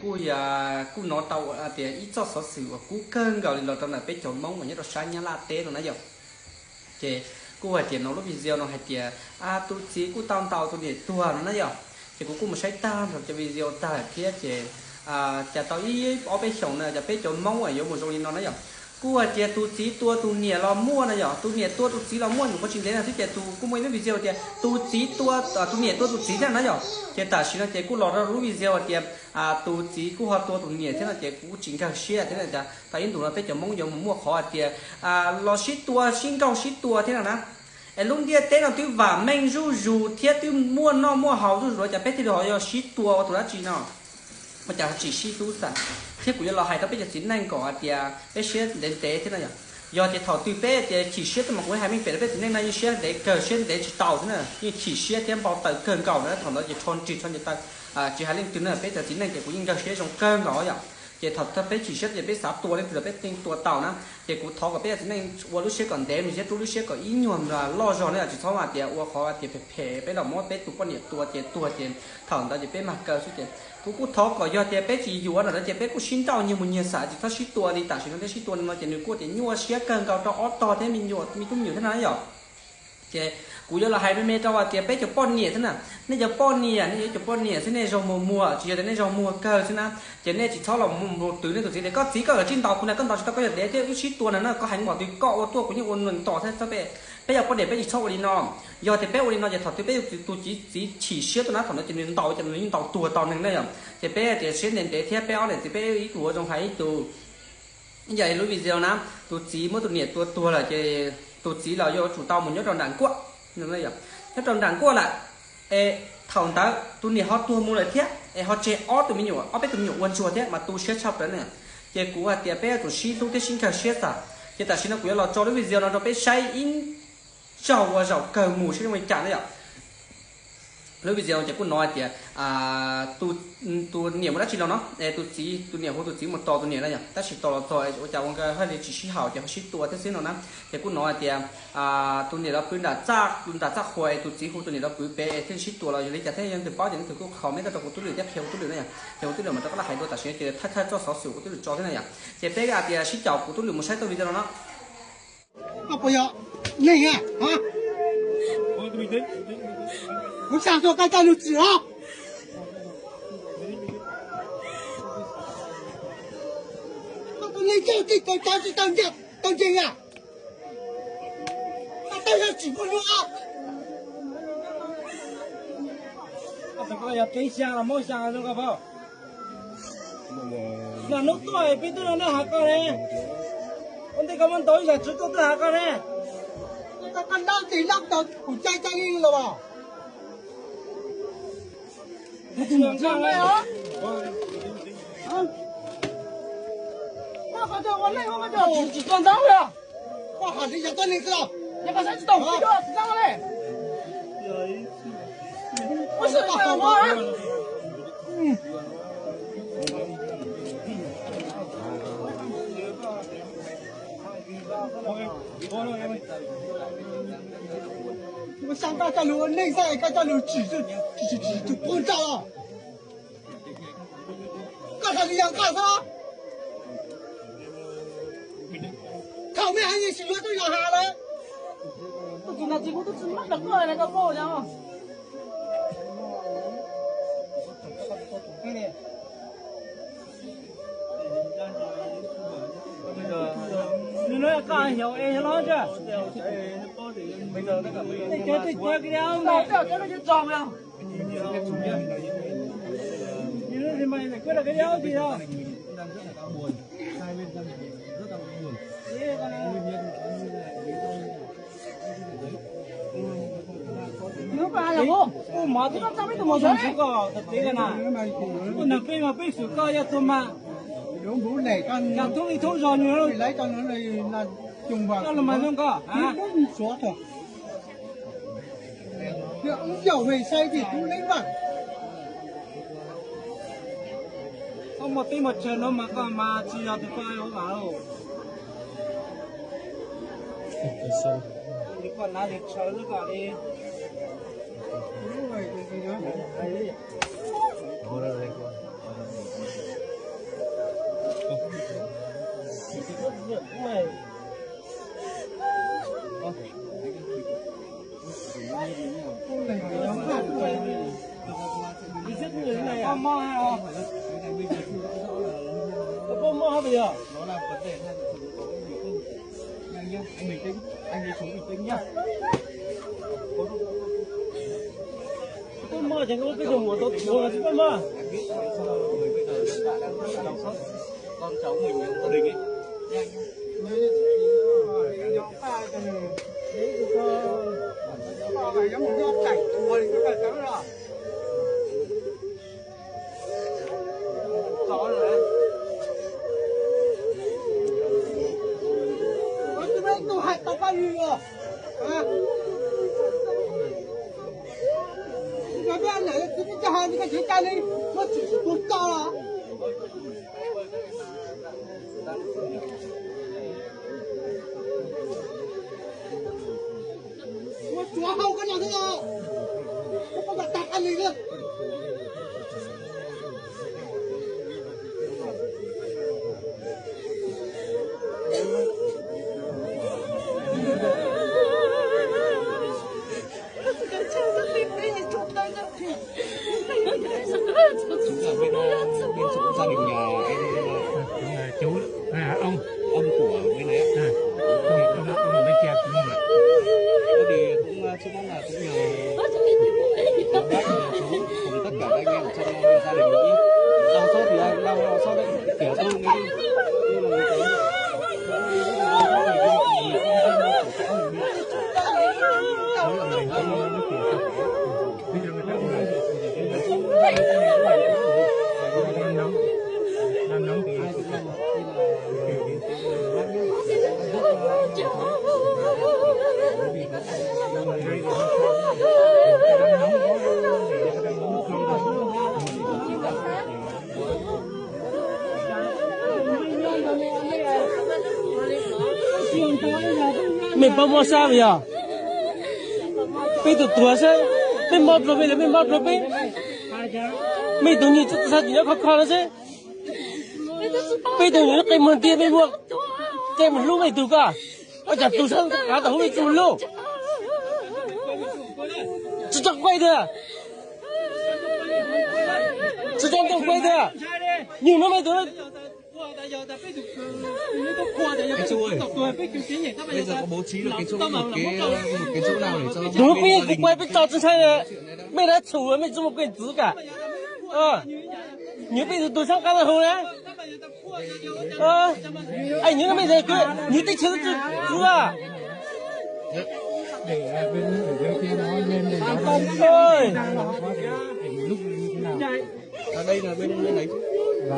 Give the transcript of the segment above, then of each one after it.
Kuj yog kuj hnov tau tias ib txoj xov xwm uas kub kawg nkaus li los rau ntawm peb cov Hmoob uas nyob rau sab Nyab Laj teb no na yom. Ces kuj hais tias no lub video no hais tias tus txiv kuj tau ntaus tus niam tuag no na yom. Ces kuv kuj mus saib tag nrho cov video tag thiab ces cas tau ib ob peb xyoos no cas peb cov Hmoob uas yuav mus zoo li no na yom. Kuj hais tias tus txiv tua tus niam los muaj no yom, tus niam tua tus txiv los muaj, nyuam qhuav tsis ntev no xwb ces tus kuj muaj ib lub video tias tus txiv tua, tus niam tua tus txiv thiab na yom. Ces tam sim no ces kuj los rau lub video hais tias tus txiv kuj ho tua tus niam thiab no ces kuv tsis nkag siab thiab na. Tau ib ntus no peb cov Hmoob yuav mus muaj qhov hais tias los sib tua sib nkaug sib tua thiab no na. Es lub ntiaj teb no twb vam meej zuj zus thiab twb muaj noj muaj haus zuj zus cas peb thiaj li ho yuav sib tua ua tus dab tsi no. Ua cas tsis sib hlub xwb. Thiab kuv yuav los hais rau peb cov txiv neej kom hais tias peb siab ntev ntev thiab no yom. Yog tias thaum twg peb tias chim siab tuaj mas kuv hais meej pem rau peb txiv neej no yeej siab ntev kawg, siab ntev tsis tau thiab na, yeej chim siab thiab npau taws kawg nkaus na. Thaum ntawd ces rho nrig rho ncaws taw, tsis hais leej twg na, peb cov txiv neej ces kuv yeej nkag siab zoo kawg nkaus yom. Ces thaum peb chim siab ces peb xav tua leej twg los peb yeej tua tau na. Ces kuv thov kom peb cov txiv neej ua lub siab kom ntev me thiab rub lub siab kom ib nyuag loj zog na yom, tsis txhob hais tias ua qhov tias phem phem peb los muab peb tus poj niam tua ces tuag ces thaum ntawd ces peb mag kaw xwb ces kuv kuj thov kom yog tias peb tsis yuav ntawm no ces peb kuj sib nrauj nyias mus nyias xam, tsis txhob sib tua li tam sim no thiab. Sib tua li no ces nws kuj tias nyuaj siab kawg nkaus rau ob tog thiab me nyuam, me tub me nyuam thiab na yom. Ces kuv yuav los hais me me rau hais tias peb cov poj niam thiab na, nej cov poj niam, nej yuav cov poj niam xwb nej zoo muag muag, tsis yog tias nej zoo muag kawg xwb na. Ces nej tsis txhob los mus twv nej tus txiv tias koj txiv koj yuav tsij ntaus kuv na, koj ntaus tsis tau koj yuav dev thiab wb sib tua na na, koj heev npaum twg koj ua tuaj kuv yeej ua ntaus thiab. Peb cov poj niam peb tsis txhob ua li no. Yog tias peb ua li no ces thaum twg peb tus txiv, txiv chim siab tuaj na thaum no ces nws ntaus ces nws yeej ntaus tuag tau neeg na yom. Ces peb tias siab ntev ntev thiab peb ob niam txiv peb ib tug ua zoo hais ib tug. Ib yam li lub video na, tus txiv muab tus niam tua tuag lawm ces tus txiv los yuav tsum tau mus nyob rau nram nkuaj, nyob rau nram nkuaj lawm. Es thaum ntawd tus niam ho tuag mus lawm thiab es ho tseg ob tug me nyuam, ob peb tus me nyuam ua ntsuag thiab mas tu siab tshaj plaws na. Ces kuv hais tias peb yuav tsum sib hlub thiab sib nkag siab xwb. Ces tam sim no kuv yuav los tso lub video no rau peb saib ib zaug ua zaum kawg mus saib zoo li cas na yom. Lub video ces kuj hnov hais tias tus niam mus dab tsi los no, tus txiv, tus niam hu tus txiv mus tos tus niam na yom, tab sis tos los txog ua cas ua nkawd haj li tsis sib haum ces ho sib tua thiab xwb no na. Ces kuj hnov hais tias tus niam los pw nram txaj qhua es tus txiv hu tus niam los pw pem es thiaj sib tua los yog li cas thiab, yog leej twg paub ces leej twg kuj comment tuaj rau kuv tub Lwm thiab qhia kuv tub Lwm na yom. Ces kuv tub Lwm mam rov qab los hais dua tam sim no ces thawj thawj txoj xov xwm kuv tub Lwm tso thiab na yom. Ces peb hais tias sib caum kuv tub Lwm mus saib tau video no no. Koj puas yog neeg a? Kuv xav tuaj koj coj lus txim os. Koj tus neeg coj tij tau cov tsis tau nce, tau nceeg a. Koj tej yog tsis muaj lub ab. Koj yog kev xyaa los muab xyaa zoo koj paub. Yog hnub tuaj peb twb noj noj hav koj ne. Ua ntej koj muab ntaus ib yam tswv tuaj twb hav koj ne. Koj nab tis nab tau kuv cai cai li los as. Koj qhov twg ua neej ua koj cov tsis tsis tau ntaub li. Koj hais li yog koj neeg xwb los? Yog koj saib tsis tau kuv yuav tsis tau li. Ua xwm tau ua. Ua xyaa koj coj lus ua neej xwb koj coj lus tsim tsim tsim tsim pub nrauj. Koj hais li yog koj xwb. Thaum me hais yeej tsis yuav tub yog has lawm. Tus txiv no txiv kuv twb tsis mab rau koj na koj paub yog. Nws no koj xyaum es yog los tsa. Tej cov tej cov kis mas. Ub, mov twb txog peb tus mos zoo txug koj tom tsev koj na. Ub, nag peb mas peb xwm koj yog tug mas. Yog thoob li thoob zog nws. Koj los mas zoo koj. Koj muaj teb muaj chaw no mas koj mas tsis yog tus koj ua vam lauj. Koj nav lis tshaw xwb koj li. Nó là vấn đề hai vợ chồng có nhiều hơn. Anh nhá, anh bình tĩnh, anh đi xuống bình tĩnh nhá. Có lúc Em biết tại sao người bây giờ hiện tại đang rất là đau xót con cháu mình, gia đình ấy. Anh nhá. Ua tsuav hau koj no xwb os. Koj pab kom tag koj li na. Chúng là bên, ờ, bên chỗ gia đình nhà cái, ờ, chú, à, ông, ông của bên đấy ạ. À, ông, ông, ông bên kia cũng là. Có thì cũng, ờ, trước mắt là cũng nhờ bác, nhờ chú cùng tất cả các anh em trong, ờ, gia đình đau xót thì đau, đau xót đấy. Kiểu tôi nghĩ Mej paub mob sab yog peb tug tuag sab, mej mob dlua mej los mej mob dlua peb. Mej tug nyuj txhob xav tsis nyob khov kho no seb. Peb tug nyuj qe muag ntiag, mej muaj qe mus hlub mej tug ko. Ua cas tug sab qav tom hub mej tsis mus hlub? Tsis tso quay tiag. Tsis tso ntoo quay tiag. Nyuj muab mej tug Ê, chú ơi, bây giờ có bố trí được cái chỗ, một cái, một cái chỗ nào để cho Tug peb yeej kuv kuv peb tso tsis ntshai, mej dab txhum mej tsis muaj kej txwv kam. Nyuj peb tug tug sab qav hu na. Ai, nyuj no mej, nyuj teb chaws tsis txwv. Ở đây là bên, bên này chứ.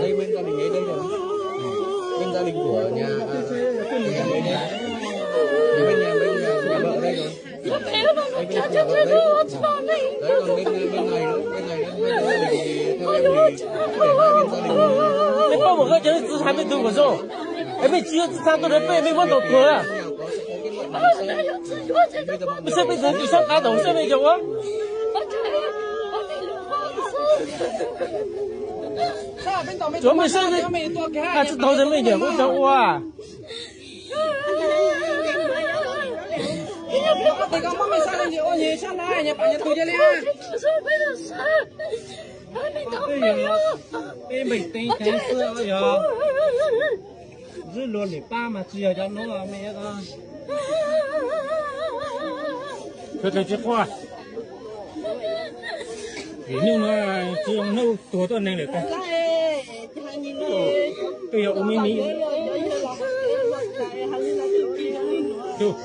Đây bên gia đình ấy, đây là bên gia đình của nhà, à, nhà bên nhà, nhà bên nhà, bên nhà, nhà vợ đây rồi. Đây bên nhà vợ đây. Đấy, còn bên, bên này nữa, bên này nữa, bên gia đình thì theo em thì để hai bên gia đình. Mej paub mos koj cov txwv txha mej tug kom zoo. Es mej tsis yuav txwv txha tuaj rau peb, mej muab tau tuag. Mej saib peb tug tug sab qav tom saib mej cov ua. Tsuav mej saib, tsis tau tias mej nyiam kuv cov ua. Peb npeeg teeb teeb xwb yog. Zwb luag lwm pab mas tsis yog cov nuav me. Sawv daws tsis quaj, vim hnub no tsis zoo hnub tuag tuaj neeg lawm tag. Twb yog ua me me. Tus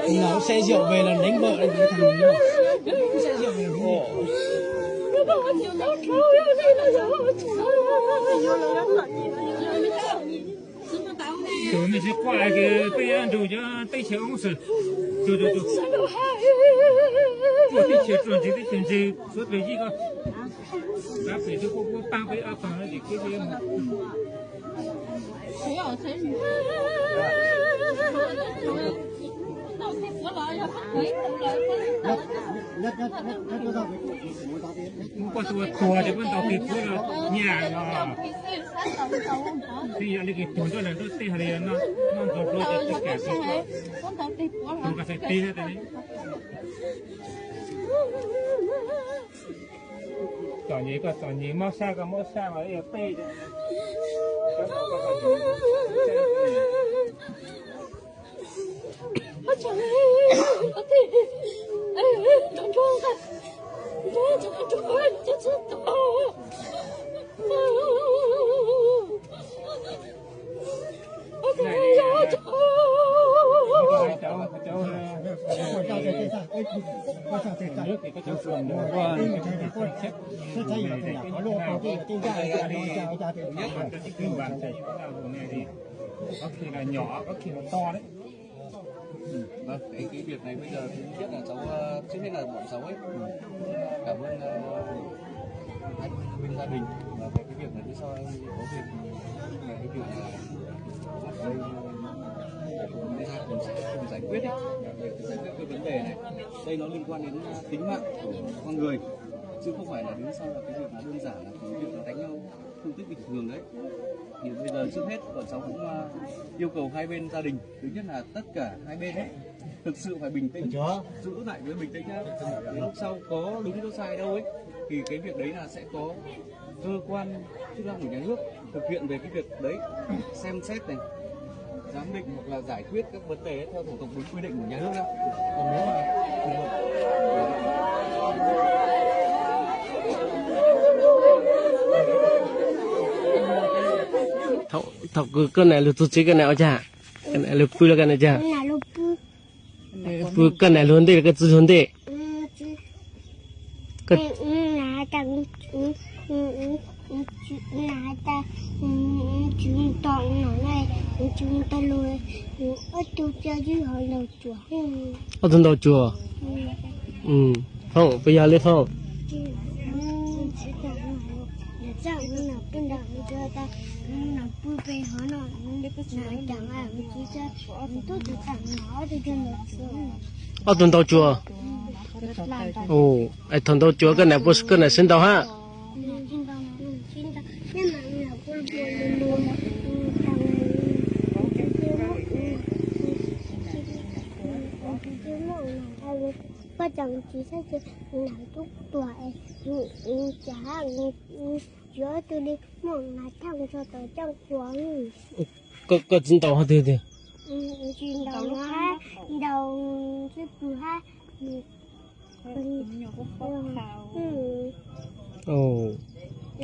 no xe rượu về là đánh vợ, thằng này nó xe rượu về là đánh vợ. Tus no tsis quaj, peb nrug cov teb chaws oob xwb. Tus, tus, tus, tsuag teb chaws tsuag ntsis, teb chaws ntsis, suav tus yij ko. Pab pem twb kuj paab peb ob pawg no ces peb Muab koj tua tuag ces koj ntaus tes puab los nyiam os. Twb yog li kws tuag nroj las nroj tej hais li no, noj ntxuag dua ces tsis kam tua, tua kas xais tes tas li. Txom nyem koj txom nyem, mob sab koj mob sab mas yog tej. Có khi là nhỏ, có khi là to đấy. Vâng, cái, cái việc này bây giờ thứ nhất là cháu, ờ, trước hết là bọn cháu ấy, cảm ơn, ờ, hai bên gia đình và về cái việc là lý do có việc về cái việc là bắt đây, ờ, chúng ta cùng sẽ cùng giải quyết ấy. Để giải quyết cái vấn đề này. Đây nó liên quan đến, ờ, tính mạng của con người, chứ không phải là đứng sau là cái việc là đơn giản là cái việc là đánh nhau thương tích bình thường đấy. Thì bây giờ trước hết bọn cháu cũng, à, yêu cầu hai bên gia đình, thứ nhất là tất cả hai bên ấy, thực sự phải bình tĩnh, giữ lại cái bình tĩnh nhá. Nếu sau có đúng có sai đâu ấy, thì cái việc đấy là sẽ có cơ quan chức năng của nhà nước thực hiện về cái việc đấy, xem xét này, giám định hoặc là giải quyết các vấn đề theo thủ tục đúng quy định của nhà nước nhá. Còn nếu mà trường hợp Thaum koj nam lug txug tsev koj nam ua caag? Koj nam lug pw los koj nam caag? Pw koj nam lug ntej los koj txiv lug ntej? Ob tug ntaus tsuas. Phauj, puas yog li Phauj? Ob tug ntaus tsuas. Thaum ntaus tsuas koj nam puas, koj nam sib ntaus hab? Koj txiv ntaus hab twg tiag?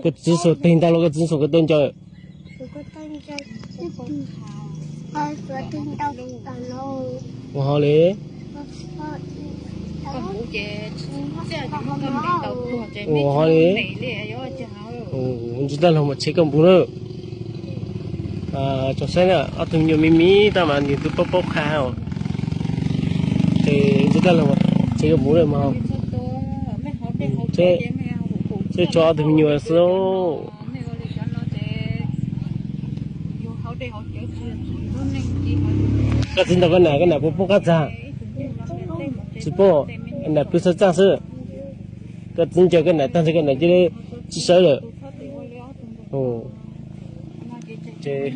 Koj txiv xuas teg ntau los koj txiv xuas koj taw ncaws? Ua hov li. Ua hov li. Ntsis tag lug mas tshev koj npum na. Tso saib na, ob tug me nyuam me me tab mas nws twb paub paub qha os. Ces ntsis tag lug mas tshev koj npum na mas. Seb tso ob tug me nyuam xwb. Koj txiv ntaus koj nam, koj nam puas paub qab txag? Tsis paub, nam pw xav txaj xwb. Koj txiv ncaws koj nam tag ntshe koj nam cia li tsis sawv lawm. Ces